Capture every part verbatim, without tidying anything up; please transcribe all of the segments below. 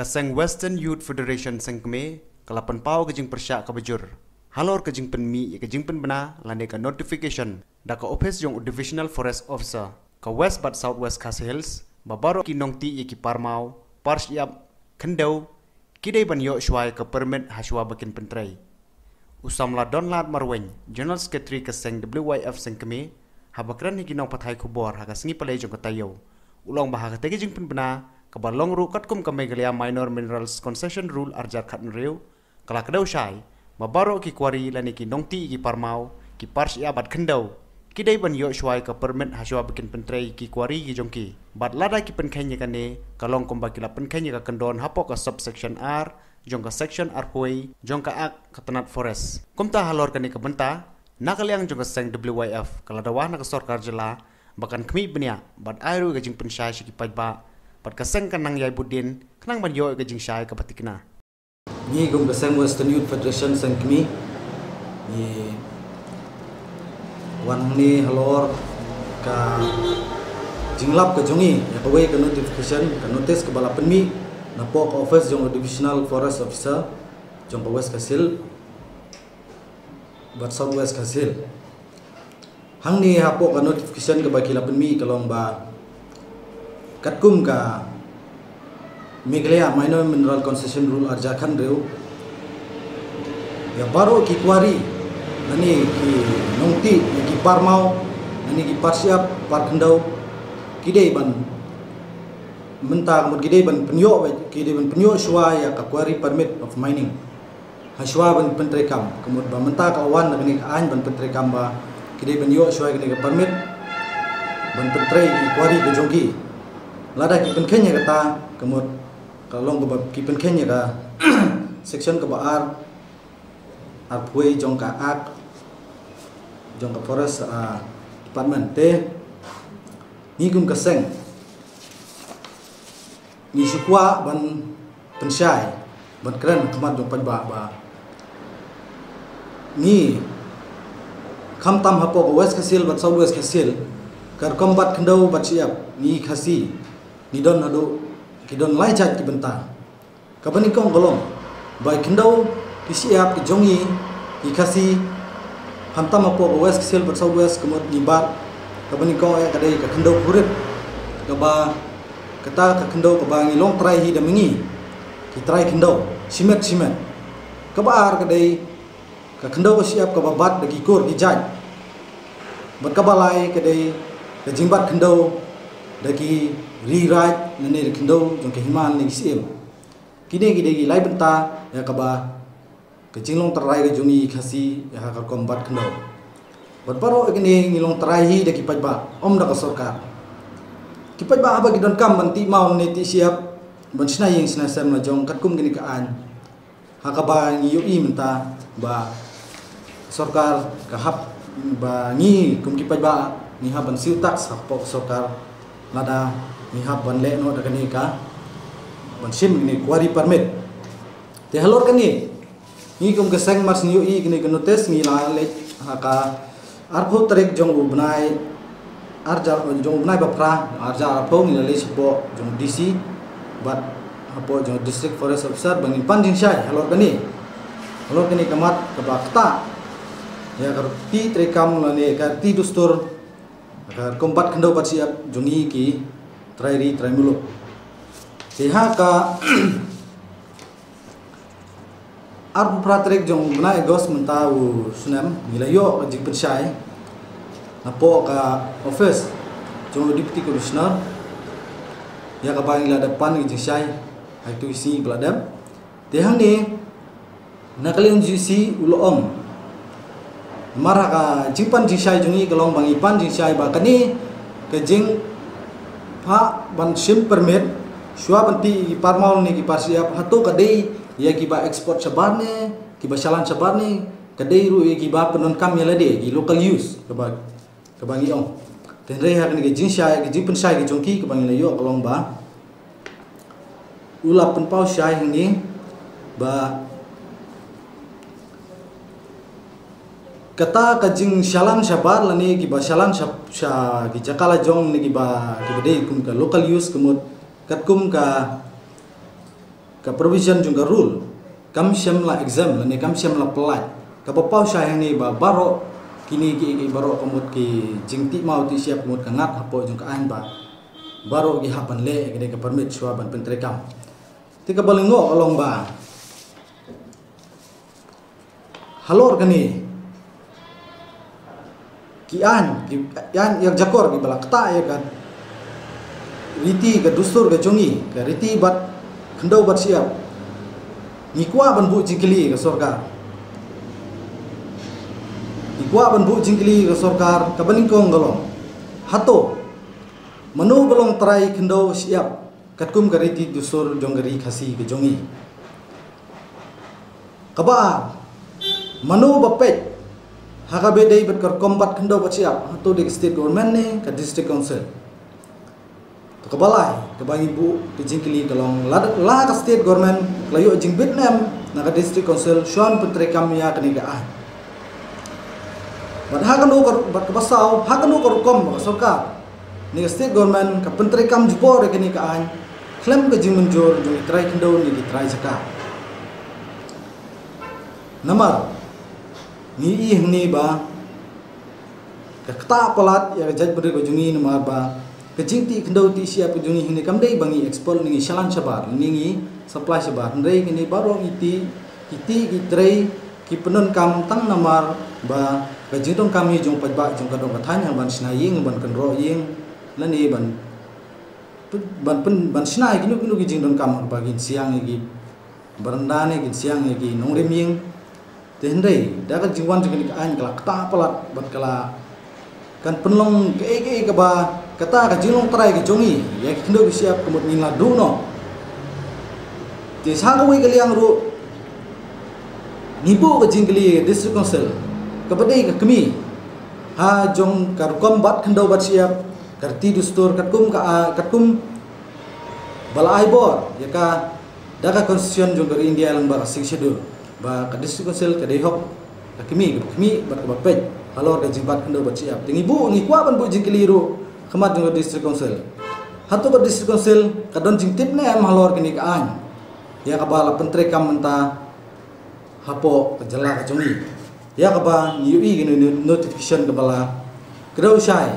Ka seng Western Youth Federation Sengkmie ka la pynpaw ka jingpyrshah kaba jur halor ka jingpynmih ïa ka jingpynbna lane ka notification da ka ophis jong u Divisional Forest Officer ka West bad South West Khasi Hills ba baroh ki nongtih ïa ki parmaw, par shyiap, khyndew, ki dei ban ïoh shuwa ïa ka permit ha shuwa ba kin pyntrei. U samla Donlad Marwein, General Secretary ka seng W Y F Sengkmie, haba kren ha ki nongpathai khubor ha ka sngi Palei jong ka taïew, u la ong ba ha katei ka jingpynbna kaba long ruh katkum ka Meghalaya Minor Minerals Concession Rule ar hajar khathynriew, ka la kdew shai ba baroh ki quarry lane ki nongtih ïa ki parmaw, ki par shyiap bad khyndew, ki dei ban ïoh shuwa ïa ka permit ha shuwa ba kin pyntrei ïa ki quarry ki jong ki. Bad lada ki pynkheiñ ïa kane, ka long kumba ki la pynkheiñ ïa ka kyndon hapoh ka subsection ar jong ka section arphew jong ka Act ka tnat Forest. Kumta halor kane ka bynta, na ka liang jong ka seng W Y F ka la dawa na ka sorkar jylla ba kan khmih bniah bad ai ruh ïa ka jingpynshai sha ki paidbah, bad ka seng kan nang ïai bud dien khnang ban ïoh ïa ka jingshai kaba tikna. Ngi kum ka seng Western Youth Federation Sengkmie, ngi wan hangne halor ka jinglap ka jong ngi ïa kawei ka notification, ka notice kaba la pynmih napoh ka office jong u Divisional Forest Officer jong ka West Khasi Hills bad South West Khasi Hills. Hangne hapoh ka notification kaba ki la pynmih ka long ba katkum ka Meghalaya Minor Mineral Concession Rule ar hajar khathynriew, ïa baroh ki quarry lane ki nongtih, ïa ki parmaw lane ki par shyiap, par khyndew, ki dei ban, mynta ka mut ki dei ban pynïoh, ki dei ban pynïoh shuwa ïa ka quarry permit of mining ha shuwa ban pyntreikam. Ka mut ba mynta ka la wan na kane ka aiñ ban pyntreikam ba ki dei ban ïoh shuwa ïa kane ka permit ban pyntrei ki quarry ka jong ki. Lada ki pynkheiñ ïa kata, ka mut ka long kaba ki pynkheiñ ïa ka section kaba ar, arphew jong ka Act jong ka Forest, ah, Department. Te ngi kum ka seng ngi shu kwah ban pynshai, ban kren ha khmat jong paidbah ba ngi, khamtam hapoh ka West Khasi Hills bad South West Khasi Hills, ka rukom bat khyndew bat shyiap, ngi Khasi ngi don haduh, ki don lai jait ki bynta. Kaba nyngkong ka long ba ki khyndew ki shyiap ki jong ngi, ngi Khasi, khamtam hapoh ka West Khasi Hills bad South West, ka mut ngi bat, kaba nyngkong eh ka dei ka khyndew khurit, kaba kata ka khyndew kaba ngi long trai hi da ma ngi ki trai khyndew shimet shimet. Kaba ar ka dei ka khyndew ka shyiap kaba bat da ki kur ki jait. Bad kaba lai ka dei ka jingbat khyndew da ki ri raid lane da khyndew jong ka hima lane ki syiem. Kine ki dei ki lai bynta ïa kaba ka jinglong trai ka jong ngi Khasi ïa ka rukom bat khyndew. Bad baroh kine ngi long trai hi da ki paidbah, ym da ka sorkar. Ki paidbah haba ki donkam ban tih maw ne tih shyiap, ban shna ïing shna sem la jong katkum kine ka aiñ, ha kaba ngi ïohi mynta ba sorkar ka hap, ba ngi kum ki paidbah ngi hap ban siew tax hapoh ka sorkar, lada ngi hap ban leh noh da kane ka, ban shim kane quarry permit. Te halor kane, ngi kum ka seng mar shu ïohi kane ka notice, ngi la leit ha ka arphew tarik jong u bnai, ar hajar, jong u bnai ba phra, ar hajar arphew, ngi la leit shapoh jong u D C bad hapoh jong u District Forest Officer ba ngin pan jingshai halor kane. Halor kane ka mat kaba ktah ïa ka riti treikam lane ka riti dustur, ka rukom bat khyndew bat shyiap jong ngi ki trai ri trai muluk. Te ha ka arphew phra tarik jong u bnai August mynta u snem, ngi la ïoh ka jingpynshai napoh ka office jong u Deputy Commissioner ïa kaba ngi la dep pan ka jingshai ha kito ki sngi ba la dep. Te hangne na ka liang jong u D C u la ong, namar ha ka jingpan jingshai jong ngi ka long ba ngi pan jingshai ba kane ka jingphah ban shim permit shuwa ban tih ïa ki parmaw ne ki par shyiap, hato ka dei ïa kiba export shabar ne kiba shalan shabar ne ka dei ruh ïa kiba pyndonkam ïa lade, ki local use, kaba, kaba ngi ong. Te hynrei ha kane ka jingshai, ka jingpynshai ka jong ki kaba ngi la ïoh ka long ba u la pynpaw shai hangne ba kata ka jingshalan shabar lane kiba shalan sha, sha ki jaka la jong ne kiba, kiba dei kum ka local use, ka mut katkum ka ka provision jong ka rule kam shym la exempt lane kam shym la pynlait. Kaba paw shai hangne ba baroh kine ki, ki baroh ka mut ki jingtih maw tih shyiap ka mut ka ngat hapoh jong ka aiñ ba baroh ki hap ban leh ïa kane ka permit shuwa ban pyntreikam. Te kaba lyngngoh ka long ba halor kane ki aiñ, ki aiñ ïa ka jakor kiba la ktah ïa ka riti ka dustur ka jong ngi, ka riti bad khyndew bad shyiap. Ngi kwah ban buh jingkylli ïa ka sorkar. Ngi kwah ban buh jingkylli ïa ka sorkar, kaba nyngkong ka long, hato mano ba long trai khyndew shyiap katkum ka riti dustur jong ka ri Khasi ka jong ngi? Kaba ar, mano ba peit ha kaba dei bad ka rukom bat khyndew bad shyiap, hato dei ka state government ne ka district council? To kaba lai kaba ngi buh ka jingkylli ka long, la, la ka state government ka la ïoh jingbit ne em na ka district council shuwa ban pyntreikam ïa kane ka aiñ? Bad ha kano ka, bad kaba saw, ha kano ka rukom ba ka sorkar ne ka state government ka pyntreikam jubor ïa kane ka aiñ khlem ka jingmynjur jong ki trai khyndew ne ki trai jaka? Namar ngi ïohi hangne ba ka ktah palat ïa ka jaitbynriew ka jong ngi, namar ba ka jingtih khyndew tih shyiap ka jong ngi hangne kam dei ba ngi export ne ngi shalan shabar ne ngi supply shabar, hynrei kine baroh ngi tih, ki tih ki trei, ki pyndonkam tang namar ba ka jingdonkam hi jong paidbah jong ka dong ka thaiñ, ban shna ïing, ban kynroh ïing, lane ban, ban pyn, ban shna ïa kino kino ki jingdonkam ba kin siang ïa ki baranda ne kin siang ïa ki nongrim ïing. Te hynrei da ka jingwan jong kane ka aiñ ka la ktah palat bad ka la, kan pynlong kaei kaei kaba kata ka jinglong trai ka jong ngi ïa ki khyndew ki shyiap ka mut ngin la duh noh. Te sha kawei ka liang ruh ngi buh ka jingkylli ïa ka district council kaba dei ka kmie ha jong ka rukom bat khyndew bat shyiap, ka riti dustur katkum ka, ah, katkum ba la ai bor ïa ka da ka constitution jong ka ri India lyngba ka Sixth Schedule, ba ka district council ka dei hok ka kmie, kaba kmie bad kaba peit halor ka jingbat khyndew bad shyiap. Te ngi buh, ngi kwah ban buh jingkylli ruh ha khmat jong ka district council, hato ka district council ka don jingtip ne em halor kane ka aiñ ïa kaba la pyntreikam mynta hapoh ka jylla ka jong ngi, ïa kaba ngi ïohi kane ka notification kaba la kdew shai,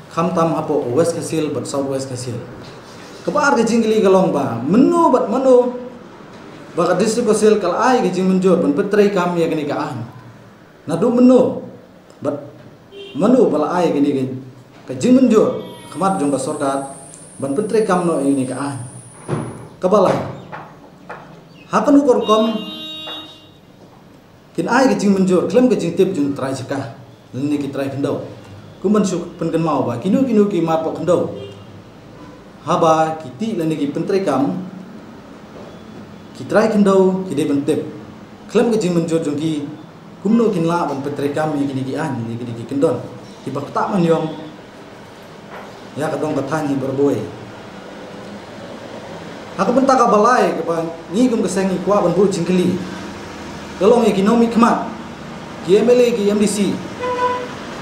khamtam hapoh West Khasi Hills bad South West Khasi Hills. Kaba ar ka jingkylli ka long ba mano bad mano ba ka district council ka la ai ka jingmynjur ban pyntreikam ïa kane ka aiñ? Naduh mynno bad mano ba la ai kane ka, ka jingmynjur ha khmat jong ka sorkar ban pyntreikam noh ïa kane ka aiñ? Kaba lai, ha kano ka rukom kin ai ka jingmynjur khlem ka jingtip jong trai jaka lane ki trai khyndew? Kum ban shu pynkynmaw ba kino kino ki marpoh khyndew haba ki tih lane ki pyntreikam, ki trai khyndew ki dei ban tip khlem ka jingmynjur jong ki kumno kin lah ban pyntreikam ïa kine ki aiñ, ïa kine ki kyndon kiba ktah manjong ïa ka dong ka thaiñ hi baroh kawei. Ha ka bynta kaba lai kaba ngi kum ka seng ngi kwah ban buh jingkylli ka long ïa ki nongmihkhmat, ki M L A, ki M D C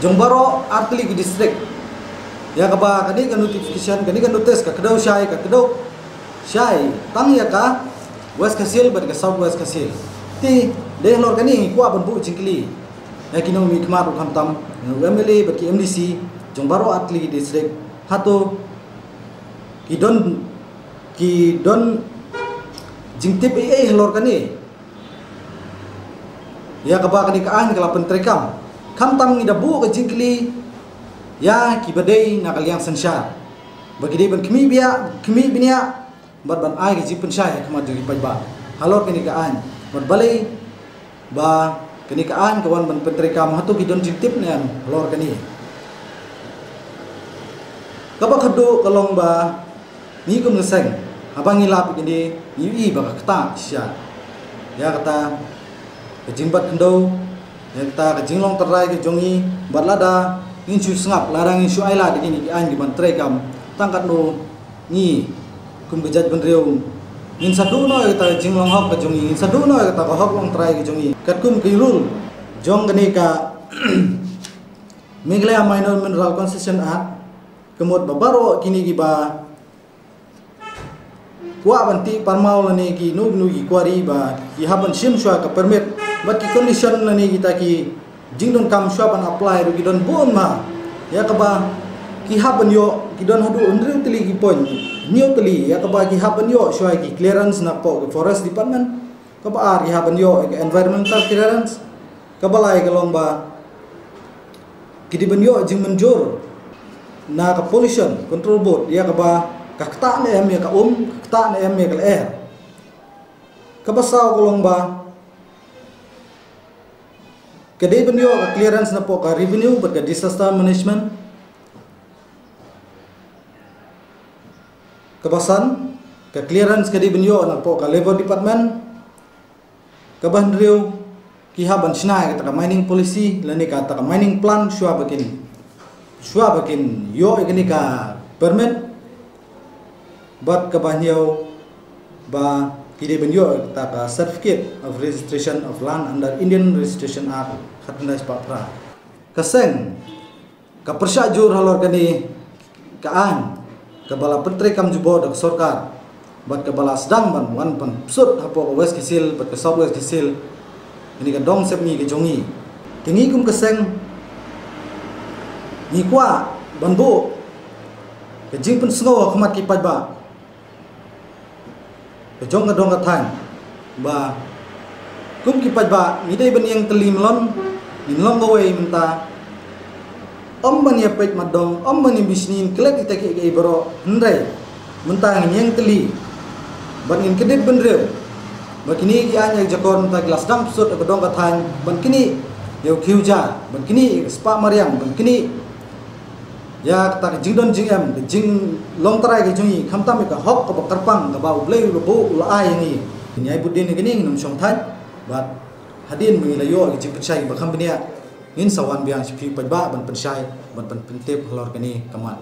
jong baroh artylli ki district, ïa kaba kane ka notification, kane ka notice ka kdew shai, ka kdew shai tang ïa ka West Khasi Hills bad ka South West Khasi Hills. Te dei halor kane ngi kwah ban buh jingkylli ïa ki nongmihkhmat ruh khamtam, ïa u M L A bad ki M D C jong baroh artylli ki district, hato ki don, ki don jingtip ei ei halor kane ïa kaba kane ka aiñ ka la pyntreikam? Khamtam ngi da buh ka jingkylli ïa kiba dei na ka liang synshar ba ki dei ban khmih bniah, khmih bniah bad ban ai ka jingpynshai ha khmat jong ki paidbah halor kane ka aiñ. Bad balei ba kane ka aiñ ka wan ban pyntreikam, hato ki don jingtip ne em halor kane? Kaba khatduh ka long ba ngi kum ka seng haba ngi lap ïa kine ngi ïohi ba ka ktah shisha ïa kata ka jingbat khyndew, ïa kata ka jinglong trai ka jong ngi. Bad lada ngin shu sngap, lada ngin shu ailad ïa kine ki aiñ ki ban treikam, tang katno ngi kum ka jaitbynriew ngin sa duh noh ïa kata ka jinglong hok ka jong ngi, ngin sa duh noh ïa kata ka hok long trai ka jong ngi? Katkum ka rule jong kane ka Meghalaya Minor Mineral Concession Act, ka mut ba baroh kine kiba kwah ban tih parmaw lane kino kino ki kwari ba ki hap ban shim shuwa ka permit, bad ki condition lane kita ki jingdonkam shuwa ban apply ruh ki don bun ma. Ïa kaba ki hap ban ïoh, ki don haduh hynriew tylli ki point, hynñiew tylli, ïa kaba ki hap ban ïoh shuwa ki clearance napoh ka Forest Department. Kaba ar, ki hap ban ïoh ka environmental clearance. Kaba lai ka long ba ki dei ban ïoh jingmynjur na ka Pollution Control Board ïa kaba ka ktah ne em ïa ka um, ka ktah ne em ïa ka lyer. Kaba saw ka long ba ka dei ban ïoh ka clearance napoh ka Revenue bad ka Disaster Management. Kaba san, ka clearance ka dei ban ïoh napoh ka Labour Department. Kaba hynriew, ki hap ban shna ïa kata ka mining policy lane kata ka mining plan shuwa ba kin, shuwa ba kin ïoh ïa kane ka permit. Bad kaba hynñiew, ba ki dei ban ïoh ïa kata ka Certificate of Registration of Land under Indian Registration Act khatkhyndai spah phra. Ka seng ka pyrshah jur halor kane ka aiñ kaba la pyntreikam jubor da ka sorkar bad kaba la sdang ban wan ban pynpsut hapoh ka West Khasi Hills bad ka South West Khasi Hills, kane ka dong sepngi ka jong ngi. Te ngi kum ka seng ngi kwah ban buh ka jingpynsngew ha khmat ki paidbah ka jong ka dong ka thaiñ ba kum ki paidbah ngi dei ban ïeng tylli, mlien ngin long kawei mynta. Ym ban ïa peit mat dong, ym ban ïa bishni, ngin klet ïa kita kiei kiei baroh, hynrei mynta ngin ïeng tylli bad ngin kyndit bynriew ba kine ki aiñ ïa ka jakor mynta ki la sdang pynpsut ha ka dong ka thaiñ ban knieh ïa u khiew ja, ban knieh ïa ka spah mariang, ban knieh ïa kata ka jingdon jingem, ka jinglong trai ka jong ngi, khamtam ïa ka hok kaba kyrpang kaba U Blei u la buh, u la ai ïa ngi. Ngin ïai bud dien ïa kane, ngin ym shong thait bad hadien ba ngi la ïoh ïa ka jingpynshai ba kham bniah, ngin sa wan biang sha phi paidbah ban pynshai bad ban pyntip halor kane ka mat.